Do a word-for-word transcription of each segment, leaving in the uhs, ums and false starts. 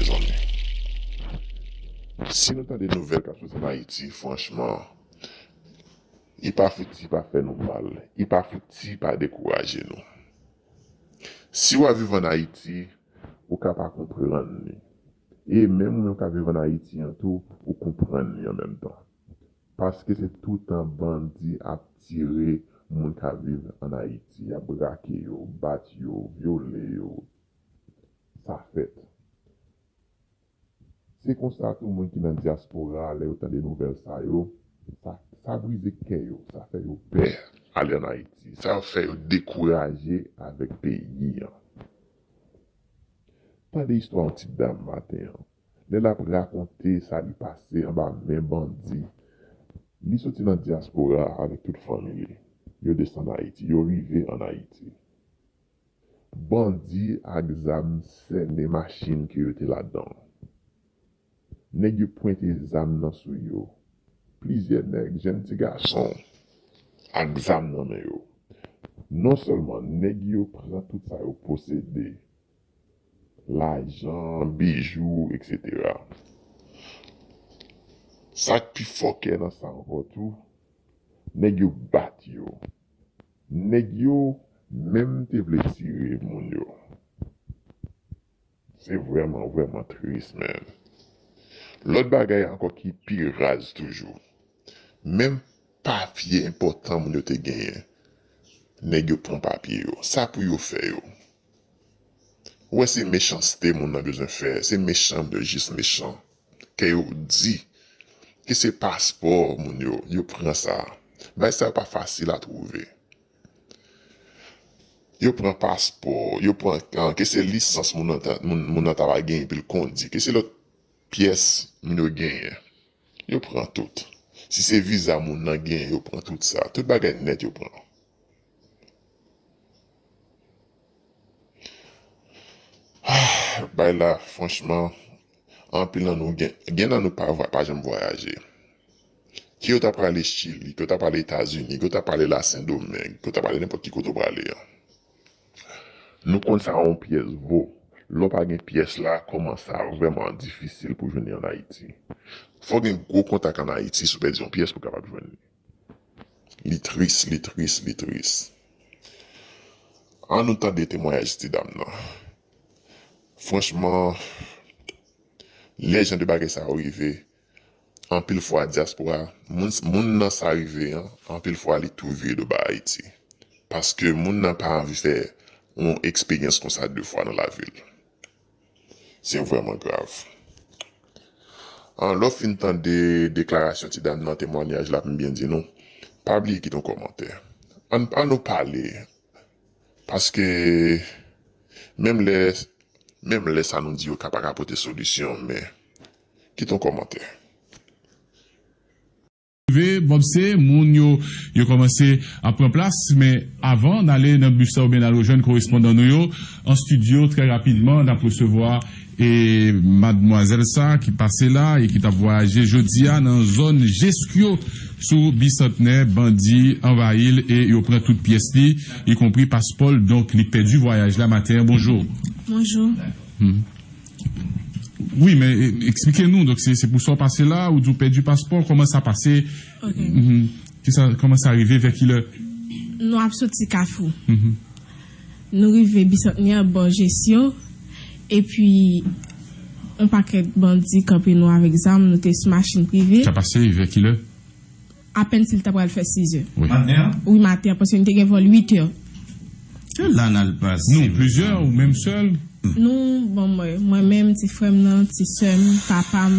mezanmi. Si nou tande nouvèl k ap soti ann Ayiti, franchman, li pa fouti pa fè nou mal, li pa fouti pa dekouraje nou. Si w ap viv ann Ayiti, ou ka pa konprann li. E menm ou menm k ap viv ann Ayiti an tou, ou konprann li an menm tan. Paske se toutan bandi ap tire moun k ap viv ann Ayiti, y ap brake yo, bat yo, vyole yo. Sa fèt. Se konsa tou moun ki nan dyaspora, lè yo tande nouvèl sa yo, sa, sa brize kè yo, sa fè yo pè ale ann Ayiti, sa fè yo dekouraje avèk peyi an. Tande istwa yon ti dam maten an. Lè l ap rakonte sa li pase anba men bandi, li soti nan dyaspora avèk tout fanmi li. Yo desann Ayiti, yo rive ann Ayiti. Bandi ak zam sènen machin ke yo te ladan. Nèg yo pwente zam nan sou yo. Plizyè nèg, jèn ti gason, ak zam nan men yo. Non sèlman nèg yo pran tout sa yo posede, lajan, bijou, etsetera. Sa k pi fòkè nan sa ankò tou, nèg yo bat yo. Nèg yo menm te vle tire moun yo. Se vrèman, vrèman tris, man. Lòt bagay ankò ki pi raz toujou, menm papye enpòtan moun yo te genyen, nèg yo pran papye yo. Sa pou yo fè yo? Ou wè, se mechanste moun nan bezwen fè. Se mechan, yo jis mechan. Kè yo di ke se paspò moun yo, yo pran sa. Bagay sa yo pa fasil a twouve. Yo pran paspò, yo pran, ah, ke se lisans moun nan ta, moun, moun nan ta va genyen pou l kondi, ke se lòt pyès moun yo genyen. Yo pran tout. Si se viza moun nan genyen, yo pran tout sa. Tout bagay nèt yo pran. Ah, bay la, franchman, anpil nan nou gen, gen nan nou pa vwa-, pa janm vwayaje. Ke w ta prale Chili, ke w ta prale Etazini, ke w ta prale Lasendomeng, ke w ta prale nenpòt ki kote w prale an. Nou konn sa yon pyès vo. Lè w pa gen pyès la, kòmanse a vrèman difisil pou jwenn li ann Ayiti. Fò w gen gwo kontak ann Ayiti si w pèdi yon pyès pou w kapab jwenn li. Li tris, li tris, li tris. Ann nou tande temwayaj ti dam nan. Franchman, lè jan de bagay sa yo rive, anpil fwa dyaspora, moun, moun nan sa rive an, anpil fwa li tou vire do ba Ayiti. Paske moun nan pa anvi fè yon eksperyans konsa de fwa nan lavi l. Se vrèman grav. An, lè w fin tande deklarasyon ti dam nan, temwayaj la, pou m byen di nou, pa bliye kite yon kòmantè. Ann, ann nou pale. Paske menm lè, menm lè sa nou di yo ka pa ka pote solisyon, men kite yon kòmantè. Rive, Bob, se moun yo, yo kòmanse ap pran plas, men avan n ale nan bis la oubyen n al rejwenn korespondan nou yo an estidyo, trè rapidman, n ap resevwa e madmwazèl sa ki pase la e ki t ap vwayaje jodi a nan zòn Jeskyo sou Bisantnè, bandi anvayi l e yo pran tout pyès li, ikonpri paspò l. Donk, li pèdi vwayaj la maten an. Bonjou. Bonjou. Hmm. Wi, men, e, eksplike nou. Donk, se, se pou sa w pase la, ou di w pèdi paspò, kòman sa pase? Ok. Mhm. Kisa, kòman sa rive, vè kilè? Nou ap soti Kafou. Mhm. Nou rive Bisantnè, bò Jesyo, epi yon pakèt bandi kanpe nou avèk zam, nou te sou machin prive. Sa pase vè kilè? Apèn si l ta pral fè sizè. Wi. Maten an? Wi, maten an, paske nou te gen vòl uitè. Kèl la n al pase? Nou, plizyè ou menm sèl? Nou, bon, mwen, mwen menm, ti frè m nan, ti sè m, papa m.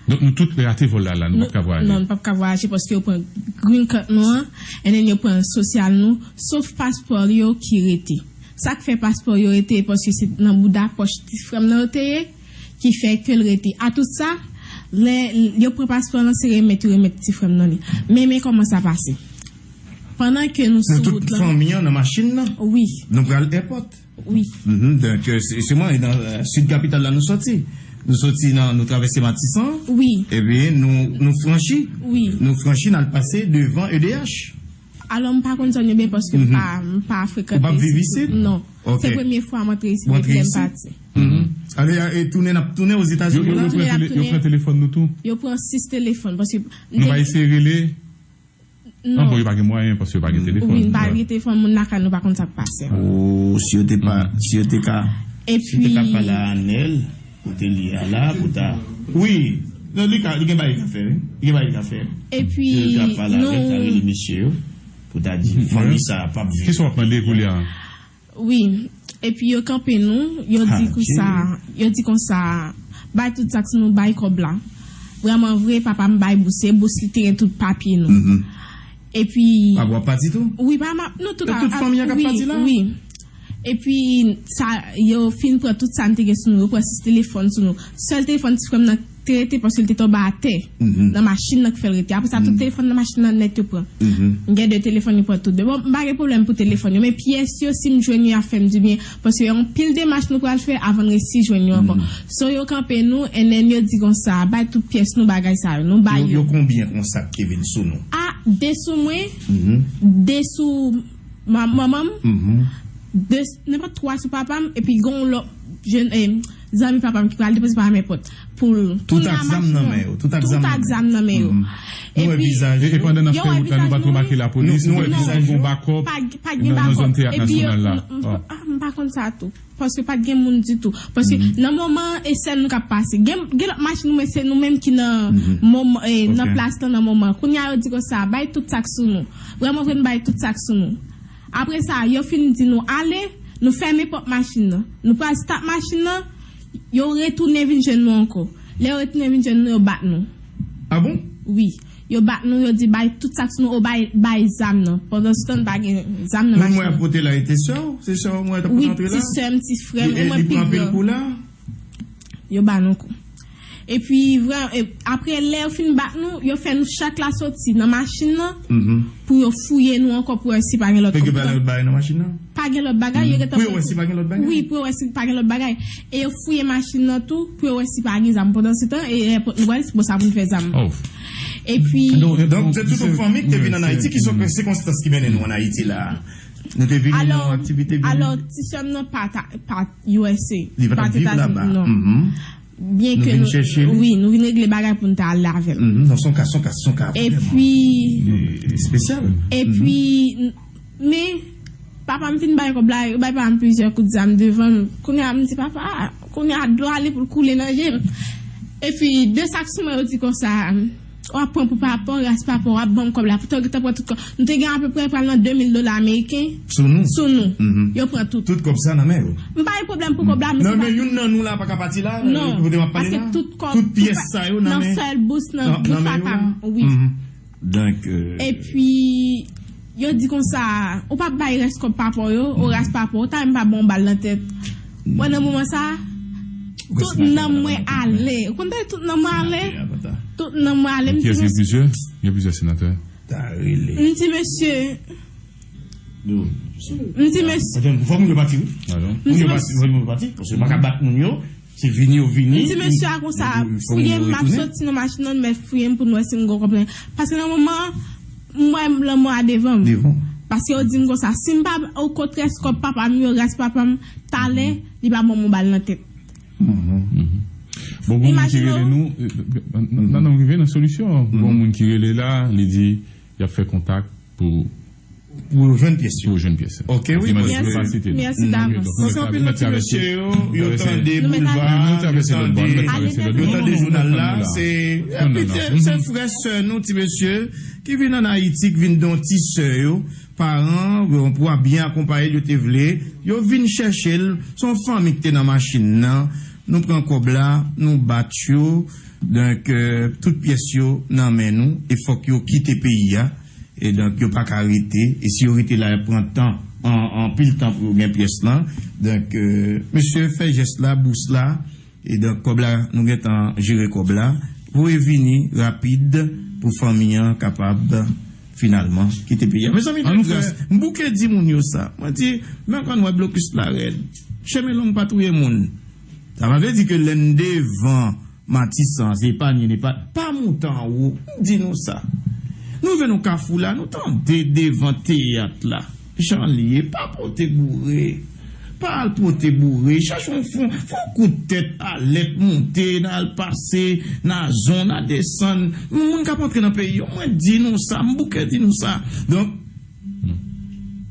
Donk, nou tout rate vòl la, la, nou p ap ka vwayaje? Non, nou p ap ka vwayaje paske yo pran green card nou an, and then yo pran sosyal nou, sof paspò yo ki rete. Sa k fè paspò yo rete, paske se nan bouda pòch ti frè m nan yo te ye, ki fè ke l rete. A tout sa, lè yo pran paspò lan, se remèt yo remèt ti frè m nan li. Men, men kòman sa pase. Pandan ke nou sou wout lan. Nou tout fanmi an nan machin nan? Wi. Nou pral èpòt? Wi. Mhm, donk, euh, se, se mwen, nan, euh, sid kapital la nou sòti. Nou sòti nan, nou travèse Matisan. Wi. Epi nou, nou franchi. Wi. Nou franchi, n al pase devan E D H. Alò, m pa konn zòn yo byen paske m pa, m pa frekante isit. Ou pa viv isit? Non. Ok. Se premye fwa m antre isit depi lè m pati. Mhm. Ale, e tounen, n ap tounen Ozetazini la? Yo pran telefòn nou tou. Yo pran sis telefòn, paske nou pa eseye rele? Non. Bon, yo pa gen mwayen, paske yo pa gen telefòn. Wi, nou pa gen telefòn, moun lakay nou pa konn sa k pase. Oh, si yo te pa, si yo te ka, si yo te ka pale a Anèl, kote li ye a la, pou ta. Wi. Non, li ka, li gen bagay li ka fè, wi. Li gen bagay li ka fè. Epi, li ka pale avèk, ta rele mesye yo, pou ta di, fanmi sa a p ap viv. Kisa w ap mande koulye a? Wi. Epi yo kanpe nou, yo di konsa, yo di konsa, bay tout sa k sou nou, bay kòb la. Vrèman vre, papa m bay bous, se bous li te gen tout papye nou. Epi. Papa w ap pati tou? Wi, papa m ap, nou tout. Tout fanmi an k ap pati la? Wi. Epi, sa, yo fin pran tout sa n te gen sou nou, yo pran sis telefòn sou nou. Sèl telefòn ti frè m nan te rete paske l te tonbe atè. Nan machin nan ki fè l rete. Apre sa, tout telefòn nan machin nan nèt yo pran. M gen de telefòn, yo pran tout de. Bon, m pa gen pwoblèm pou telefòn yo, men pyès yo, si m jwenn yo, y ap fè m dibyen. Paske yon pil demach nou pral fè avan n resi jwenn yo ankò. So, yo kanpe nou, and then yo di konsa, bay tout pyès nou, bagay sa yo. Nou bay yo. Yo konbyen konsa ki te vin sou nou? A, de sou mwen, de sou manman m, de, nenpòt twa sou papa m, epi gen yon lòt jèn, eh, zanmi papa m ki pral depoze pa nenpòt. Pou l. Tout ak zam nan men yo. Tout ak zam nan men yo. Nou wè vizaj yo. E pandan n ap fè wout la, nou pa t remake lapolis, nou wè vizaj yo. Pa gen bakòp. Nan zòn teyat nasyonal la. M pa konn sa tou. Paske pa t gen moun ditou. Paske nan moman e sèl nou k ap pase. Gen, gen lòt machin nou, men se nou menm ki nan moman, eh, nan plas lan nan moman. Kounye a yo di konsa, bay tout sa k sou nou. Vrèman vre, nou bay tout sa k sou nou. Apre sa, yo fin di nou ale, nou fèmen pòt machin nan. Nou pral stat machin nan, yo retounen vin jwenn nou ankò. Lè yo retounen vin jwenn nou, yo bat nou. A bon? Wi. Yo bat nou, yo di bay tout sa k sou nou, ou bay, bay zam nan. Pandan se tan, nou pa gen zam nan machin nan. Moun mwen ap pote la, e te sè w? Se sè w mwen t ap pote antre la? Wi, ti sè m, ti frè m, e mwen pi gran. Li pran anpil kou la? Yo ba nou kou. Epi, vrè, e, apre lè yo fin bat nou, yo fè nou chak la soti nan machin nan pou yo fouye nou ankò pou wè si pa gen lòt kòb. Te gen lòt bagay nan machin nan? Pa gen lòt bagay, yo gentan. Pou yo wè si pa gen lòt bagay? Wi, pou yo wè si pa gen lòt bagay. E yo fouye machin nan tou, pou yo wè si pa gen zam. Pandan se tan, e, e, nou wè, se pou sa pou nou fè zam. Epi. Donk, se tout yon fanmi ki te vin ann Ayiti, ki se konstans ki mennen nou ann Ayiti la. Nou te vini nan aktivite. Alò, ti sè m nan pa ta, pa U S A. Li pa t ap viv laba. Non. Byenke nou, wi, nou vin regle bagay pou n ta ale avè l. Non, se yon ka, se yon ka, se yon ka vrèman espesyal. Epi, men, papa m fin bay kòb la, yo bay papa m plizyè kout zam devan m. Kounye a, m di, "Papa, kounye a, dlo ale pou l koule nan je m." Epi, de sa k sou mwen, yo di konsa, w ap pran pou papa w, ras papa w, w ap ban m kòb la. Poutan, yo gentan pran tout kòb. Nou te gen apeprè pral nan de mil dola ameriken sou nou. Sou nou. Yo pran tout. Tout kòb sa nan men yo. M pa gen pwoblèm pou kòb la, men se pa. Nan men youn nan nou la pa ka pati la, kote m ap pale la. Non, paske tout kòb, tout pyès sa yo nan men, nan sèl bous nan bous papa m. Wi. Donk, euh, epi, yo di konsa, ou p ap bay rès kòb papa w yo, ou ras papa w, ou ta menm pa ban w bal nan tèt. Mwen, nan moman sa, tout nanm mwen ale. Ou konn sa, tout nanm mwen ale? Tout nanm mwen ale. M di, mesye, gen plizyè senatè. M di, mesye, m di, mesye, fò moun yo pati, wi. Fò moun yo pati, paske yo pa ka bat moun yo. Se vini yo vini. M di mesye a konsa, fouye m, m ap soti nan machin nan, men fouye m pou n wè si m gen kòb. Paske nan moman, m wè lanmò a devan m. Paske yo di m konsa, si m pa, okontrè, si kòb papa m yo, ras papa m, talè, li pa ban m yon bal nan tèt. Bon, gon moun ki rele nou, nan, nan, rive nan solisyon. Gon moun ki rele la, li di, y ap fè kontak pou pou yo jwenn pyès yo. Pou yo jwenn pyès yo. Ok, wi. Mèsi davans. Paske anpil nan ti mesye yo, yo tande boulva, yo tande, yo tande jounal la, se, se frè sè nou, ti mesye, ki vin ann Ayiti, ki vin don ti sè yo, paran, pou ap byen akonpaye l, yo te vle, yo vin chèche l, se yon fanmi ki te nan machin nan, nou pran kòb la, nou bat yo, donk, euh, tout pyès yo nan men nou, e fòk yo kite peyi a. E donk, yo pa ka rete. E si yo rete la, y ap pran tan, an, anpil tan pou yo gen pyès lan. Donk, euh, mesye fè jès la, bous la. E donk, kòb la, nou gentan jere kòb la. Voye vini rapid pou fanmi an kapab finalman kite peyi a. Mezanmi, de gras, m bouke di moun yo sa. Mwen di, men konn wè blokis la rèd. Chemen long pa touye moun. Sa pa vle di ke lè n devan Matisan, se epanye, ne pa, pa moute anwo. M di nou sa. Nou rive nan kafou la, nou tande devan teyat la. Jan l ye, pa pote boure. Pa al pote boure, chache yon fon, fon kout tèt, alèt monte, n al pase, n a zon, n a desann. Moun k ap antre nan peyi yo, mwen di nou sa, m bouke di nou sa. Donk,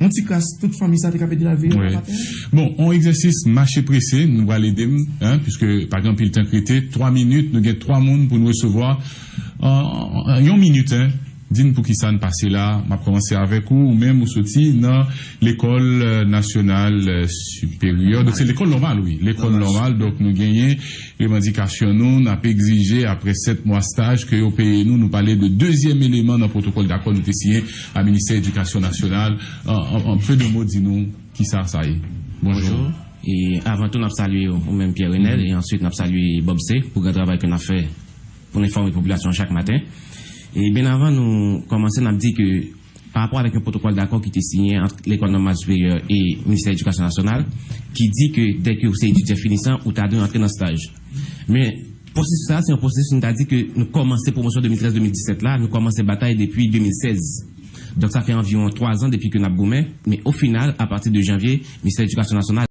yon ti kras, tout fanmi sa te ka pèdi lavi yo maten. Bon, yon egzèsis mache prese, nou pral ede m, hein, puisque pa gen anpil tan k rete, twa minit, nou gen twa moun pou nou resevwa. An yon minit, hein. Di n poukisa n pase la, m ap kòmanse avèk ou, ou menm ou soti nan lekòl nasyonal siperyè, donk se lekòl nòmal, wi, lekòl nòmal, donk nou genyen revandikasyon nou, n ap egzije apre sèt mwa staj ke yo peye nou, nou pale de dezyèm eleman nan pwotokòl dakò nou te siyen a Ministè Edikasyon Nasyonal. An, an, an peu de mots, di nou kisa sa ye. Bonjou. E avan tou, n ap salye ou menm Pierre Renel, e answit n ap salye Bob C pou gran travay ke n ap fè pou n enfòme popilasyon an chak maten. E byen avan nou kòmanse, n ap di ke pa rapò avèk yon pwotokòl dakò ki te siyen ant Lekòl Nòmal Siperyè e Ministè Edikasyon Nasyonal, ki di ke dèke ou se etidyan finisan, ou ta dwe antre nan staj. Men pwosesis sa a, se yon pwosesis nou ta di ke nou kòmanse pwomosyon de mil trèz de mil disèt la, nou kòmanse batay depi de mil sèz. Donk sa fè anviwon twa zan depi ke n ap goumen, men o final, apati de janvye, Ministè Edikasyon Nasyonal